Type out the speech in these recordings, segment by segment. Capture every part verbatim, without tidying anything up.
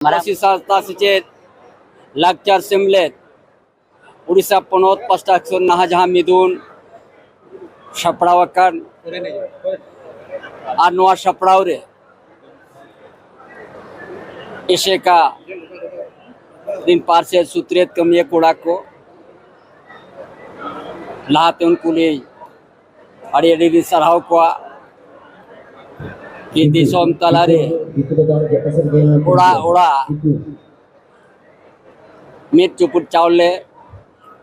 ᱢᱟᱨᱟᱝ ᱯᱟᱹᱨᱥᱤ ᱥᱟᱶᱛᱟ ᱥᱮᱪᱮᱫ ᱞᱟᱠᱪᱟᱨ ᱥᱮᱢᱞᱮᱫ ᱩᱲᱤᱥᱥᱟ ᱯᱚᱱᱚᱛ ᱯᱟᱥᱴᱟ ᱠᱷᱚᱱ ᱱᱟᱦᱟᱜ ᱡᱟᱦᱟᱸ ᱢᱤᱫᱩᱱ ᱥᱟᱯᱲᱟᱣ ᱟᱠᱟᱱ, ᱟᱨ ᱱᱚᱣᱟ ᱥᱟᱯᱲᱟᱣ ᱨᱮ ᱮᱥᱮᱠᱟ ᱨᱤᱱ ᱯᱟᱨᱥᱮᱞ ᱥᱩᱛᱨᱮᱛ ᱠᱟᱹᱢᱤᱭᱟᱹ ᱠᱚᱲᱟ ᱠᱚ, ᱞᱟᱦᱟᱛᱮ ᱩᱱᱠᱩ ᱞᱤᱧ ᱟᱹᱰᱤ ᱟᱹᱰᱤ ᱞᱤᱧ ᱥᱟᱨᱦᱟᱣ ᱠᱚᱣᱟ᱾ ᱠᱤ ᱫᱤᱥᱚᱢ ᱛᱟᱞᱟᱨᱮ ᱚᱲᱟᱜ ᱚᱲᱟᱜ ᱢᱤᱫ ᱪᱩᱯᱩᱫ ᱪᱟᱣᱞᱮ,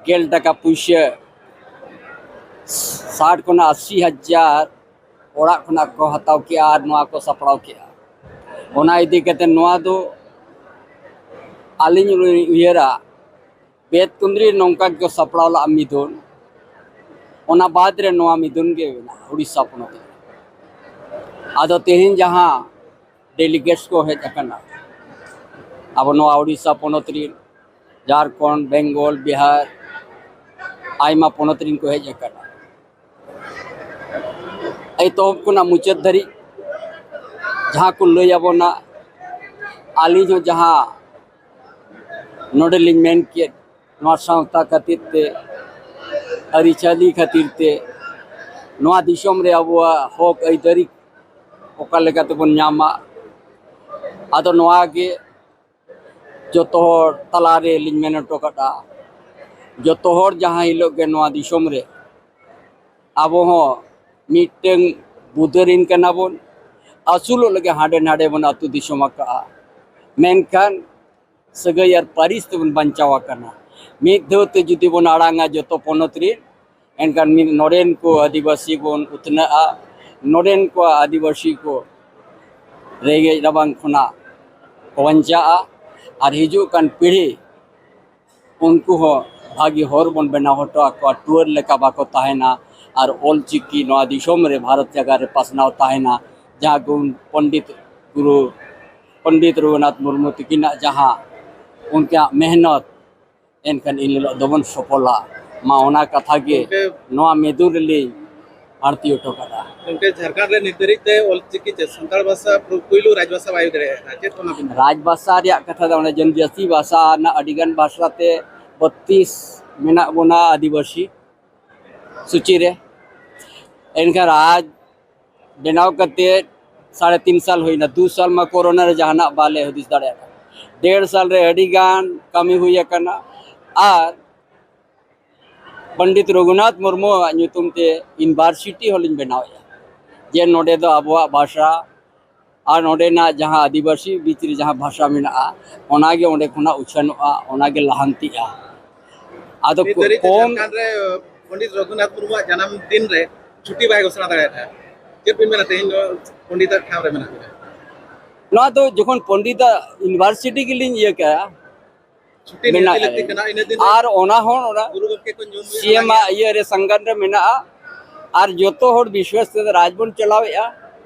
ᱜᱮᱞ ᱴᱟᱠᱟ ᱯᱩᱭᱥᱟᱹ, ᱥᱟᱴ ᱠᱷᱚᱱᱟᱜ ᱟᱥᱤ ᱦᱟᱡᱟᱨ ᱚᱲᱟᱜ ᱠᱷᱚᱱᱟᱜ ᱠᱚ ᱦᱟᱛᱟᱣ ᱠᱮᱜᱼᱟ ᱟᱨ ᱱᱚᱣᱟ ᱠᱚ ᱥᱟᱯᱲᱟᱣ ᱠᱮᱜᱼᱟ᱾ ᱚᱱᱟ ᱤᱫᱤ ᱠᱟᱛᱮ ᱱᱚᱣᱟ ᱫᱚ ᱟᱹᱞᱤᱧ ᱞᱤᱧ ᱩᱭᱦᱟᱹᱨᱟ, ᱵᱮᱛᱠᱩᱸᱫᱽᱨᱤ ᱱᱚᱝᱠᱟ ᱜᱮᱠᱚ ᱥᱟᱯᱲᱟᱣ ᱞᱟᱜᱼᱟ ᱢᱤᱫᱩᱱ, ᱚᱱᱟ ᱵᱟᱫᱽ ᱨᱮ ᱱᱚᱣᱟ ᱢᱤᱫᱩᱱ ᱜᱮ ᱢᱮᱱᱟᱜᱼᱟ ᱩᱲᱤᱥᱥᱟ ᱯᱚᱱᱚᱛ ᱨᱮ᱾ ᱟᱫᱚ ᱛᱮᱦᱮᱧ ᱡᱟᱦᱟᱸ ᱰᱮᱞᱤᱜᱮᱴᱥ ᱠᱚ ᱦᱮᱡ ᱟᱠᱟᱱᱟ, ᱟᱵᱚ ᱱᱚᱣᱟ ᱩᱲᱤᱥᱥᱟ ᱯᱚᱱᱚᱛ ᱨᱤᱱ, ᱡᱷᱟᱲᱠᱷᱚᱸᱰ, ᱵᱮᱝᱜᱚᱞ, ᱵᱤᱦᱟᱨ, ᱟᱭᱢᱟ ᱯᱚᱱᱚᱛ ᱨᱤᱱ ᱠᱚ ᱦᱮᱡ ᱟᱠᱟᱱᱟ᱾ ᱮᱛᱚᱦᱚᱵ ᱠᱷᱚᱱᱟᱜ ᱢᱩᱪᱟᱹᱫ ᱫᱷᱟᱹᱨᱤᱡ ᱡᱟᱦᱟᱸ ᱠᱚ ᱞᱟᱹᱭ ᱟᱵᱚᱱᱟ, ᱟᱹᱞᱤᱧ ᱦᱚᱸ ᱡᱟᱦᱟᱸ ᱱᱚᱰᱮ ᱞᱤᱧ ᱢᱮᱱ ᱠᱮᱫ, ᱱᱚᱣᱟ ᱥᱟᱶᱛᱟ ᱠᱷᱟᱹᱛᱤᱨ ᱛᱮ, ᱟᱹᱨᱤᱪᱟᱹᱞᱤ ᱠᱷᱟᱹᱛᱤᱨ ᱛᱮ, ᱱᱚᱣᱟ ᱫᱤᱥᱚᱢ ᱨᱮ ᱟᱵᱚᱣᱟᱜ ᱦᱚᱠ ᱟᱹᱭᱫᱟᱹᱨᱤ ᱚᱠᱟ ᱞᱮᱠᱟ ᱛᱮᱵᱚᱱ ᱧᱟᱢᱟ, ᱟᱫᱚ ᱱᱚᱣᱟ ᱜᱮ ᱡᱚᱛᱚ ᱦᱚᱲ ᱛᱟᱞᱟᱨᱮ ᱞᱤᱧ ᱢᱮᱱ ᱦᱚᱴᱚ ᱠᱟᱜᱼᱟ, ᱡᱚᱛᱚ ᱦᱚᱲ ᱡᱟᱦᱟᱸ ᱦᱤᱞᱳᱜ ᱜᱮ ᱱᱚᱣᱟ ᱫᱤᱥᱚᱢ ᱨᱮ ᱟᱵᱚ ᱦᱚᱸ ᱢᱤᱫᱴᱟᱹᱝ ᱵᱩᱫᱟᱹᱨᱤᱱ ᱠᱟᱱᱟ ᱵᱚᱱ, ᱟᱹᱥᱩᱞᱚᱜ ᱞᱟᱹᱜᱤᱫ ᱦᱟᱸᱰᱮ ᱱᱟᱰᱮ ᱵᱚᱱ ᱟᱹᱛᱩ ᱫᱤᱥᱚᱢ ᱟᱠᱟᱜᱼᱟ, ᱢᱮᱱᱠᱷᱟᱱ ᱥᱟᱹᱜᱟᱹᱭ ᱟᱨ ᱯᱟᱹᱨᱤᱥ ᱛᱮᱵᱚᱱ ᱵᱟᱧᱪᱟᱣ ᱟᱠᱟᱱᱟ᱾ ᱢᱤᱫ ᱫᱷᱟᱹᱣ ᱛᱮ ᱡᱩᱫᱤ ᱵᱚᱱ ᱟᱲᱟᱝᱟ ᱡᱚᱛᱚ ᱯᱚᱱᱚᱛ ᱨᱮ, ᱮᱱᱠᱷᱟᱱ ᱢᱤᱫ ᱱᱚᱰᱮᱱ ᱠᱚ ᱟᱹᱫᱤᱵᱟᱹᱥᱤ ᱵᱚᱱ ᱩᱛᱱᱟᱹᱜᱼᱟ, ᱱᱚᱰᱮᱱ ᱠᱚ ᱟᱹᱫᱤᱵᱟᱹᱥᱤ ᱠᱚ ᱨᱮᱸᱜᱮᱡ ᱨᱟᱵᱟᱝ ᱠᱷᱚᱱᱟᱜ ᱠᱚ ᱵᱟᱧᱪᱟᱜᱼᱟ, ᱟᱨ ᱦᱤᱡᱩᱜ ᱠᱟᱱ ᱯᱤᱲᱦᱤ ᱩᱱᱠᱩ ᱦᱚᱸ ᱵᱷᱟᱹᱜᱤ ᱦᱚᱨ ᱵᱚᱱ ᱵᱮᱱᱟᱣ ᱦᱚᱴᱚ ᱟᱠᱚᱣᱟ, ᱴᱩᱣᱟᱹᱨ ᱞᱮᱠᱟ ᱵᱟᱠᱚ ᱛᱟᱦᱮᱱᱟ᱾ ᱟᱨ ᱚᱞ ᱪᱤᱠᱤ ᱱᱚᱣᱟ ᱫᱤᱥᱚᱢ ᱨᱮ, ᱵᱷᱟᱨᱚᱛ ᱡᱟᱭᱜᱟ ᱨᱮ ᱯᱟᱥᱱᱟᱣ ᱛᱟᱦᱮᱱᱟ, ᱡᱟᱦᱟᱸ ᱜᱩᱨᱩ ᱯᱚᱱᱰᱤᱛ ᱜᱩᱨᱩ ᱯᱚᱱᱰᱤᱛ ᱨᱚᱜᱷᱩᱱᱟᱛᱷ ᱢᱩᱨᱢᱩ ᱛᱤᱠᱤᱱᱟᱜ ᱡᱟᱦᱟᱸ ᱩᱱᱠᱤᱱᱟᱜ ᱢᱮᱦᱱᱚᱛ, ᱮᱱᱠᱷᱟᱱ ᱤᱱ ᱦᱤᱞᱳᱜ ᱫᱚᱵᱚᱱ ᱥᱚᱯᱷᱚᱞᱟ᱾ ᱢᱟ ᱚᱱᱟ ᱠᱟᱛᱷᱟ ᱜᱮ ᱜᱚᱢᱠᱮ, ᱱᱚᱣᱟ ᱢᱤᱫᱩᱱ ᱨᱮᱞᱤᱧ ᱟᱬᱛᱤ ᱦᱚᱴᱚ ᱠᱟᱫᱟ᱾ ᱜᱚᱢᱠᱮ, ᱡᱷᱟᱲᱠᱷᱚᱸᱰ ᱨᱮ ᱱᱤᱛ ᱫᱷᱟᱹᱨᱤᱡ ᱛᱮ ᱚᱞᱪᱤᱠᱤ ᱪᱮ ᱥᱟᱱᱛᱟᱲ ᱵᱷᱟᱥᱟ ᱯᱩ-, ᱯᱩᱭᱞᱩ ᱨᱟᱡᱽ ᱵᱷᱟᱥᱟ ᱵᱟᱭ ᱦᱩᱭ ᱫᱟᱲᱮᱭᱟᱜ ᱠᱟᱱᱟ, ᱪᱮᱫ ᱚᱱᱟ ᱵᱤᱱ ᱨᱟᱡᱽ ᱵᱷᱟᱥᱟ ᱨᱮᱭᱟᱜ ᱠᱟᱛᱷᱟ ᱫᱚ ᱚᱱᱮ ᱡᱚᱱᱡᱟᱹᱛᱤ ᱵᱷᱟᱥᱟ ᱨᱮᱱᱟᱜ ᱟᱹᱰᱤᱜᱟᱱ ᱵᱷᱟᱥᱟ ᱛᱮ ᱵᱚᱛᱛᱤᱥ ᱢᱮᱱᱟᱜ ᱵᱚᱱᱟ ᱟᱹᱫᱤᱵᱟᱹᱥᱤ ᱥᱩᱪᱤ ᱨᱮ᱾ ᱮᱱᱠᱷᱟᱱ ᱨᱟᱡᱽ ᱵᱮᱱᱟᱣ ᱠᱟᱛᱮ ᱥᱟᱲᱮ ᱛᱤᱱ ᱥᱟᱞ ᱦᱩᱭᱱᱟ, ᱫᱩ ᱥᱟᱞ ᱢᱟ ᱠᱳᱨᱳᱱᱟ ᱨᱮ ᱡᱟᱦᱟᱱᱟᱜ ᱵᱟᱞᱮ ᱦᱩᱫᱤᱥ ᱫᱟᱲᱮᱭᱟᱜ ᱠᱟᱱᱟ᱾ ᱰᱮᱲ ᱥᱟᱞ ᱨᱮ ᱟᱹᱰᱤ ᱜᱟᱱ ᱠᱟᱹᱢᱤ ᱦᱩᱭ ᱟᱠᱟᱱᱟ᱾ ᱟᱨ ᱯᱚᱱᱰᱤᱛ ᱨᱚᱜᱷᱩᱱᱟᱛᱷ ᱢᱩᱨᱢᱩᱣᱟᱜ ᱧᱩᱛᱩᱢ ᱛᱮ ᱤᱭᱩᱱᱤᱵᱷᱟᱨᱥᱤᱴᱤ ᱦᱚᱸᱞᱤᱧ ᱵᱮᱱᱟᱣᱮᱫᱼᱟ, ᱡᱮ ᱱᱚᱰᱮ ᱫᱚ ᱟᱵᱚᱣᱟᱜ ᱵᱷᱟᱥᱟ ᱟᱨ ᱱᱚᱰᱮᱱᱟᱜ ᱡᱟᱦᱟᱸ ᱟᱹᱫᱤᱵᱟᱹᱥᱤ ᱵᱤᱪ ᱨᱮ ᱡᱟᱦᱟᱸ ᱵᱷᱟᱥᱟ ᱢᱮᱱᱟᱜᱼᱟ, ᱚᱱᱟᱜᱮ ᱚᱸᱰᱮ ᱠᱷᱚᱱᱟᱜ ᱩᱪᱷᱟᱹᱱᱚᱜᱼᱟ, ᱚᱱᱟᱜᱮ ᱞᱟᱦᱟᱱᱛᱤᱜᱼᱟ᱾ ᱟᱫᱚ ᱱᱤᱛ ᱫᱷᱟᱹᱨᱤᱡ ᱛᱮ ᱠᱚᱢ ᱡᱷᱟᱲᱠᱷᱚᱸᱰ ᱨᱮ ᱯᱚᱱᱰᱤᱛ ᱨᱚᱜᱷᱩᱱᱟᱛᱷ ᱢᱩᱨᱢᱩᱣᱟᱜ ᱡᱟᱱᱟᱢ ᱫᱤᱱ ᱨᱮ ᱪᱷᱩᱴᱤ ᱵᱟᱭ ᱜᱷᱳᱥᱚᱱᱟ ᱫᱟᱲᱮᱭᱟᱫᱟ᱾ ᱪᱮᱫ ᱵᱤᱱ ᱢᱮᱱᱟ, ᱛᱮᱦᱮᱧ ᱫᱚ ᱯᱚᱱᱰᱤᱛᱟᱜ ᱴᱷᱟᱶ ᱨᱮ ᱢᱮᱱᱟᱜ ᱵᱤᱱᱟ? ᱱᱚᱣᱟ ᱫᱚ ᱡᱚᱠᱷᱚᱱ ᱯᱚᱱᱰᱤᱛᱟᱜ ᱤᱭᱩᱱᱤᱵᱷᱟᱨᱥᱤᱴᱤ ᱜᱮᱞᱤᱧ ᱤᱭᱟᱹ ᱠᱮᱜᱼᱟ, ᱪᱷᱩᱴᱤ ᱱᱤᱦᱟᱹᱛᱤ ᱢᱮᱱᱟᱜᱼᱟ᱾ ᱞᱟᱹᱠᱛᱤ ᱠᱟᱱᱟ, ᱤᱱᱟᱹ ᱫᱤᱱ ᱨᱮ ᱟᱨ ᱚᱱᱟ ᱦᱚᱸ ᱚᱱᱟ ᱜᱩᱨᱩ ᱜᱚᱢᱠᱮ ᱠᱚ ᱧᱩᱢ ᱦᱩᱭᱩᱜ ᱥᱤ ᱮᱢ ᱞᱟᱹᱜᱤᱫ᱾ ᱟᱜ ᱤᱭᱟᱹ ᱨᱮ ᱥᱚᱝᱜᱟᱱ ᱨᱮ ᱢᱮᱱᱟᱜᱼᱟ᱾ ᱟᱨ ᱡᱚᱛᱚ ᱦᱚᱲ ᱵᱤᱥᱣᱟᱥ ᱛᱮ ᱨᱟᱡᱽ ᱵᱚᱱ ᱪᱟᱞᱟᱣᱮᱫᱼᱟ᱾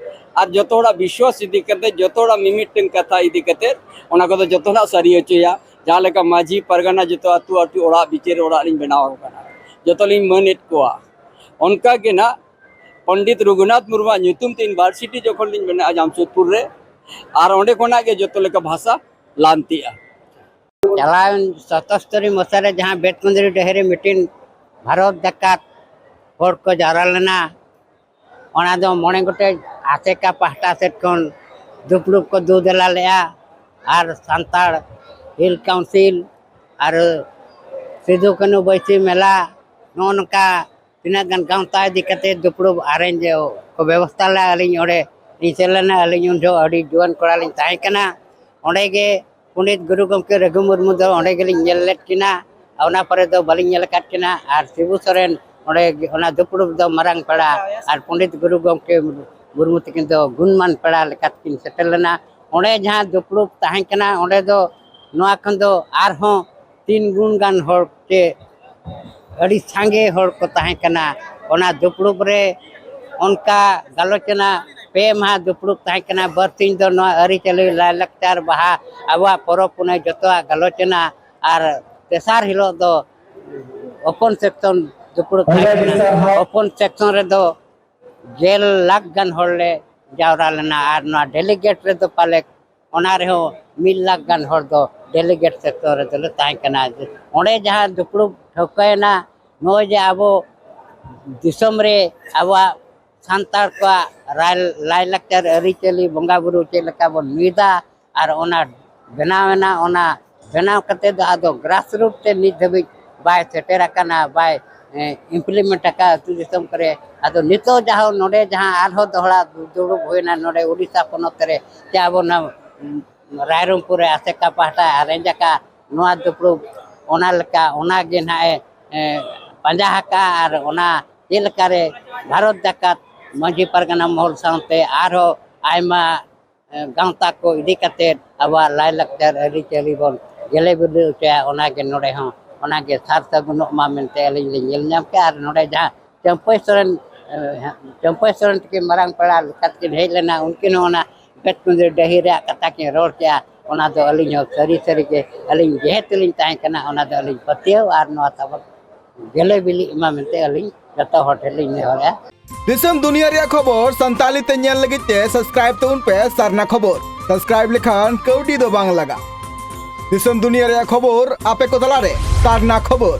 ᱟᱨ ᱡᱚᱛᱚ ᱦᱚᱲᱟᱜ ᱵᱤᱥᱣᱟᱥ ᱤᱫᱤ ᱠᱟᱛᱮ, ᱡᱚᱛᱚ ᱦᱚᱲᱟᱜ ᱢᱤᱢᱤᱫᱴᱟᱝ ᱠᱟᱛᱷᱟ ᱤᱫᱤ ᱠᱟᱛᱮ, ᱚᱱᱟ ᱠᱚᱫᱚ ᱡᱚᱛᱚ ᱦᱚᱲᱟᱜ ᱥᱟᱹᱨᱤ ᱦᱚᱪᱚᱭᱟ᱾ ᱡᱟᱦᱟᱸ ᱞᱮᱠᱟ ᱢᱟᱹᱡᱷᱤ ᱯᱟᱨᱜᱟᱱᱟ ᱡᱚᱛᱚ ᱟᱹᱛᱩ ᱟᱹᱛᱩ ᱚᱲᱟᱜ ᱵᱤᱪᱟᱹᱨ ᱚᱲᱟᱜ ᱞᱤᱧ ᱵᱮᱱᱟᱣ ᱟᱠᱟᱱᱟ, ᱡᱚᱛᱚ ᱞᱤᱧ ᱢᱟᱹᱱᱮᱫ ᱠᱚᱣᱟ᱾ ᱚᱱᱠᱟ ᱜᱮ ᱱᱟᱜ ᱯᱚᱱᱰᱤᱛ ᱨᱚᱜᱷᱩᱱᱟᱛᱷ ᱢᱩᱨᱢᱩᱣᱟᱜ ᱧᱩᱛᱩᱢ ᱛᱮ ᱤᱭᱩᱱᱤᱵᱷᱟᱨᱥᱤᱴᱤ ᱡᱚᱠᱷᱚᱱ ᱞᱤᱧ ᱵᱮᱱᱟᱜᱼᱟ ᱡᱟᱢᱥᱮᱫᱽᱯᱩᱨ ᱨᱮ, ᱟᱨ ᱚᱸᱰᱮ ᱠᱷᱚᱱᱟᱜ ᱜᱮ ᱡᱚᱛᱚ ᱞᱮᱠᱟ ᱵᱷᱟᱥᱟ ᱞᱟᱦᱟᱱᱛᱤᱜᱼᱟ᱾ ᱪᱟᱞᱟᱣᱮᱱ ᱥᱟᱛᱟᱥᱛᱚᱨᱤ ᱢᱟᱥᱟ ᱨᱮ ᱡᱟᱦᱟᱸ ᱵᱮᱛᱠᱩᱸᱫᱽᱨᱤ ᱰᱟᱹᱦᱤ ᱨᱮ ᱢᱤᱫᱴᱤᱱ ᱵᱷᱟᱨᱚᱛ ᱡᱟᱠᱟᱛ ᱦᱚᱲ ᱠᱚ ᱡᱟᱣᱨᱟ ᱞᱮᱱᱟ, ᱚᱱᱟ ᱫᱚ ᱢᱚᱬᱮ ᱜᱚᱴᱮᱡ ᱟᱥᱮᱠᱟ ᱯᱟᱦᱴᱟ ᱥᱮᱫ ᱠᱷᱚᱱ ᱫᱩᱯᱲᱩᱵ ᱠᱚ ᱫᱩ ᱫᱮᱞᱟ ᱞᱮᱜᱼᱟ᱾ ᱟᱨ ᱥᱟᱱᱛᱟᱲ ᱦᱤᱞ ᱠᱟᱣᱩᱱᱥᱤᱞ ᱟᱨ ᱥᱤᱫᱩ ᱠᱟᱹᱱᱦᱩ ᱵᱟᱹᱭᱥᱤ ᱢᱮᱞᱟ, ᱱᱚᱜᱼᱚ ᱱᱚᱝᱠᱟ ᱛᱤᱱᱟᱹᱜ ᱜᱟᱱ ᱜᱟᱶᱛᱟ ᱤᱫᱤ ᱠᱟᱛᱮ ᱫᱩᱯᱲᱩᱵ ᱟᱨᱮᱧᱡᱽ ᱠᱚ ᱵᱮᱵᱚᱥᱛᱷᱟ ᱞᱮᱫᱼᱟ᱾ ᱟᱹᱞᱤᱧ ᱚᱸᱰᱮ ᱞᱤᱧ ᱥᱮᱱ ᱞᱮᱱᱟ᱾ ᱟᱹᱞᱤᱧ ᱩᱱ ᱡᱚᱦᱚᱜ ᱟᱹᱰᱤ ᱡᱩᱣᱟᱹᱱ ᱠᱚᱲᱟ ᱞᱤᱧ ᱛᱟᱦᱮᱸ ᱠᱟᱱᱟ᱾ ᱚᱸᱰᱮ ᱜᱮ ᱯᱚᱱᱰᱤᱛ ᱜᱩᱨᱩ ᱜᱚᱢᱠᱮ ᱨᱟᱹᱜᱷᱩ ᱢᱩᱨᱢᱩ ᱫᱚ ᱚᱸᱰᱮ ᱜᱮᱞᱤᱧ ᱧᱮᱞ ᱞᱮᱫ ᱠᱤᱱᱟ᱾ ᱚᱱᱟ ᱯᱚᱨᱮ ᱫᱚ ᱵᱟᱹᱞᱤᱧ ᱧᱮᱞ ᱟᱠᱟᱫ ᱠᱤᱱᱟ᱾ ᱟᱨ ᱥᱤᱵᱩ ᱥᱚᱨᱮᱱ ᱚᱸᱰᱮ ᱚᱱᱟ ᱫᱩᱯᱲᱩᱵ ᱫᱚ ᱢᱟᱨᱟᱝ ᱯᱮᱲᱟ ᱟᱨ ᱯᱚᱱᱰᱤᱛ ᱜᱩᱨᱩ ᱜᱚᱢᱠᱮ ᱢᱩᱨᱢᱩ ᱛᱟᱹᱠᱤᱱ ᱫᱚ ᱜᱩᱱᱢᱟᱱ ᱯᱮᱲᱟ ᱞᱮᱠᱟᱛᱮᱠᱤᱱ ᱥᱮᱴᱮᱨ ᱞᱮᱱᱟ᱾ ᱚᱸᱰᱮ ᱡᱟᱦᱟᱸ ᱫᱩᱯᱲᱩᱵ ᱛᱟᱦᱮᱸ ᱠᱟᱱᱟ, ᱚᱸᱰᱮ ᱫᱚ ᱱᱚᱣᱟ ᱠᱷᱚᱱ ᱫᱚ ᱟᱨᱦᱚᱸ ᱛᱤᱱ ᱜᱩᱱ ᱜᱟᱱ ᱦᱚᱲ ᱪᱮ ᱟᱹᱰᱤ ᱥᱟᱸᱜᱮ ᱦᱚᱲ ᱠᱚ ᱛᱟᱦᱮᱸ ᱠᱟᱱᱟ᱾ ᱚᱱᱟ ᱫᱩᱯᱲᱩᱵ ᱨᱮ ᱚᱱᱠᱟ ᱜᱟᱞᱚᱪ ᱨᱮᱱᱟᱜ ᱯᱮ ᱢᱟᱦᱟ ᱫᱩᱯᱲᱩᱵ ᱛᱟᱦᱮᱸ ᱠᱟᱱᱟ᱾ ᱵᱟᱨᱥᱤᱧ ᱫᱚ ᱱᱚᱣᱟ ᱟᱹᱨᱤᱪᱟᱹᱞᱤ, ᱞᱟᱭᱼᱞᱟᱠᱪᱟᱨ, ᱵᱟᱦᱟ, ᱟᱵᱚᱣᱟᱜ ᱯᱚᱨᱚᱵᱽ ᱯᱩᱱᱟᱹᱭ ᱡᱚᱛᱚᱣᱟᱜ ᱜᱟᱞᱚᱪ ᱮᱱᱟ᱾ ᱟᱨ ᱛᱮᱥᱟᱨ ᱦᱤᱞᱳᱜ ᱫᱚ ᱳᱯᱮᱱ ᱥᱮᱠᱥᱚᱱ ᱫᱩᱯᱲᱩᱵ ᱛᱟᱦᱮᱸ ᱠᱟᱱᱟ᱾ ᱳᱯᱮᱱ ᱥᱮᱠᱥᱚᱱ ᱨᱮᱫᱚ ᱜᱮᱞ ᱞᱟᱠᱷ ᱜᱟᱱ ᱦᱚᱲ ᱞᱮ ᱡᱟᱣᱨᱟ ᱞᱮᱱᱟ᱾ ᱟᱨ ᱱᱚᱣᱟ ᱰᱮᱞᱤᱜᱮᱴ ᱨᱮᱫᱚ ᱯᱟᱞᱮ ᱚᱱᱟ ᱨᱮᱦᱚᱸ ᱢᱤᱫ ᱞᱟᱠᱷ ᱜᱟᱱ ᱦᱚᱲ ᱫᱚ ᱰᱮᱞᱤᱜᱮᱴ ᱥᱮᱠᱴᱚᱨ ᱨᱮᱫᱚ ᱞᱮ ᱛᱟᱦᱮᱸ ᱠᱟᱱᱟ᱾ ᱚᱸᱰᱮ ᱡᱟᱦᱟᱸ ᱫᱩᱯᱲᱩᱵ ᱴᱷᱟᱹᱣᱠᱟᱹᱭᱮᱱᱟ, ᱱᱚᱜᱼᱚᱭ ᱡᱮ ᱟᱵᱚ ᱫᱤᱥᱚᱢ ᱨᱮ ᱟᱵᱚᱣᱟᱜ ᱥᱟᱱᱛᱟᱲ ᱠᱚᱣᱟᱜ ᱨᱟᱭ-, ᱞᱟᱭᱼᱞᱟᱠᱪᱟᱨ, ᱟᱹᱨᱤᱪᱟᱹᱞᱤ, ᱵᱚᱸᱜᱟ ᱵᱩᱨᱩ ᱪᱮᱫ ᱞᱮᱠᱟ ᱵᱚᱱ ᱢᱤᱫᱟ ᱟᱨ ᱚᱱᱟ ᱵᱮᱱᱟᱣ ᱮᱱᱟ, ᱚᱱᱟ ᱵᱮᱱᱟᱣ ᱠᱟᱛᱮ ᱫᱚ ᱟᱫᱚ ᱜᱨᱟᱥ ᱨᱩᱴ ᱛᱮ ᱱᱤᱛ ᱫᱷᱟᱹᱵᱤᱡ ᱵᱟᱭ ᱥᱮᱴᱮᱨ ᱟᱠᱟᱱᱟ, ᱵᱟᱭ, ᱮ, ᱤᱢᱯᱞᱤᱢᱮᱱᱴ ᱟᱠᱟᱫ ᱟᱹᱛᱩ ᱫᱤᱥᱚᱢ ᱠᱚᱨᱮ᱾ ᱟᱫᱚ ᱱᱤᱛᱚᱜ ᱡᱟᱦᱟᱸ ᱱᱚᱰᱮ ᱡᱟᱦᱟᱸ ᱟᱨᱦᱚᱸ ᱫᱚᱦᱲᱟ ᱫᱩᱲᱩᱵ ᱦᱩᱭᱱᱟ ᱱᱚᱰᱮ ᱩᱰᱤᱥᱟ ᱯᱚᱱᱚᱛ ᱨᱮ, ᱪᱮ ᱟᱵᱚ ᱱᱚᱣᱟ, ᱩᱢ, ᱨᱟᱭᱨᱚᱝᱯᱩᱨ ᱨᱮ ᱟᱥᱮᱠᱟ ᱯᱟᱦᱴᱟ ᱟᱨᱮᱧᱡᱟᱠᱟ ᱱᱚᱣᱟ ᱫᱩᱯᱲᱩᱵ, ᱚᱱᱟ ᱞᱮᱠᱟ ᱚᱱᱟ ᱜᱮ ᱱᱟᱦᱟᱜ ᱮ, ᱮ, ᱯᱟᱸᱡᱟ ᱟᱠᱟᱫᱼᱟ᱾ ᱟᱨ ᱚᱱᱟ ᱪᱮᱫ ᱞᱮᱠᱟᱨᱮ ᱵᱷᱟᱨᱚᱛ ᱡᱟᱠᱟᱛ ᱢᱟᱹᱡᱷᱤ ᱯᱟᱨᱜᱟᱱᱟ ᱢᱚᱦᱚᱞ ᱥᱟᱶᱛᱮ ᱟᱨᱦᱚᱸ ᱟᱭᱢᱟ ᱜᱟᱶᱛᱟ ᱠᱚ ᱤᱫᱤ ᱠᱟᱛᱮ ᱟᱵᱚᱣᱟᱜ ᱞᱟᱭᱼᱞᱟᱠᱪᱟᱨ ᱟᱹᱨᱤᱪᱟᱹᱞᱤ ᱵᱚᱱ ᱜᱮᱞᱮ ᱵᱤᱞᱤ ᱦᱚᱪᱚᱭᱟ, ᱚᱱᱟᱜᱮ ᱱᱚᱰᱮ ᱦᱚᱸ ᱚᱱᱟᱜᱮ ᱥᱟᱨ ᱥᱟᱹᱜᱩᱱᱚᱜ ᱢᱟ ᱢᱮᱱᱛᱮ ᱟᱹᱞᱤᱧ ᱞᱤᱧ ᱧᱮᱞ ᱧᱟᱢ ᱠᱮᱫᱼᱟ᱾ ᱟᱨ ᱱᱚᱰᱮ ᱡᱟᱦᱟᱸ ᱪᱟᱹᱢᱯᱟᱹᱭ ᱥᱚᱨᱮᱱ, ᱮ, ᱪᱟᱹᱢᱯᱟᱹᱭ ᱥᱚᱨᱮᱱ ᱛᱟᱹᱠᱤᱱ ᱢᱟᱨᱟᱝ ᱯᱮᱲᱟ ᱞᱮᱠᱟ ᱛᱮᱠᱤᱱ ᱦᱮᱡ ᱞᱮᱱᱟ, ᱩᱱᱠᱤᱱ ᱦᱚᱸ ᱚᱱᱟ ᱵᱮᱛᱠᱩᱸᱫᱽᱨᱤ ᱰᱟᱹᱦᱤ ᱨᱮᱭᱟᱜ ᱠᱟᱛᱷᱟ ᱠᱤᱱ ᱨᱚᱲ ᱠᱮᱫᱼᱟ᱾ ᱚᱱᱟ ᱫᱚ ᱟᱹᱞᱤᱧ ᱦᱚᱸ ᱥᱟᱹᱨᱤ ᱥᱟᱹᱨᱤ ᱜᱮ ᱟᱹᱞᱤᱧ ᱡᱮᱦᱮᱛᱩ ᱞᱤᱧ ᱛᱟᱦᱮᱸ ᱠᱟᱱᱟ, ᱚᱱᱟ ᱫᱚ ᱟᱹᱞᱤᱧ ᱯᱟᱹᱛᱭᱟᱹᱣ ᱟᱨ ᱱᱚᱣᱟ ᱛᱟᱵᱚᱱ ᱜᱮᱞᱮ ᱵᱤᱞᱤᱜ ᱢᱟ ᱢᱮᱱᱛᱮ ᱟᱹᱞᱤᱧ ᱡᱚᱛᱚ ᱦᱚᱲ ᱴᱷᱮᱱ ᱞᱤᱧ ᱱᱮᱦᱚᱨᱟ᱾ ᱫᱤᱥᱚᱢ ᱫᱩᱱᱤᱭᱟᱹ ᱨᱮᱭᱟᱜ ᱠᱷᱚᱵᱚᱨ ᱥᱟᱱᱛᱟᱲᱤ ᱛᱮ ᱧᱮᱞ ᱞᱟᱹᱜᱤᱫ ᱛᱮ ᱥᱟᱵᱥᱠᱨᱟᱭᱤᱵ ᱛᱟᱵᱚᱱ ᱯᱮ ᱥᱟᱨᱱᱟ ᱠᱷᱚᱵᱚᱨ᱾ ᱥᱟᱵᱥᱠᱨᱟᱭᱤᱵ ᱞᱮᱠᱷᱟᱱ ᱠᱟᱹᱣᱰᱤ ᱫᱚ ᱵᱟᱝ ᱞᱟᱜᱟᱜ᱾ ᱫᱤᱥᱚᱢ ᱫᱩᱱᱤᱭᱟᱹ ᱨᱮᱭᱟᱜ ᱠᱷᱚᱵᱚᱨ ᱟᱯᱮ ᱠᱚ ᱛᱟᱞᱟᱨᱮ ᱥᱟᱨᱱᱟ ᱠᱷᱚᱵᱚᱨ᱾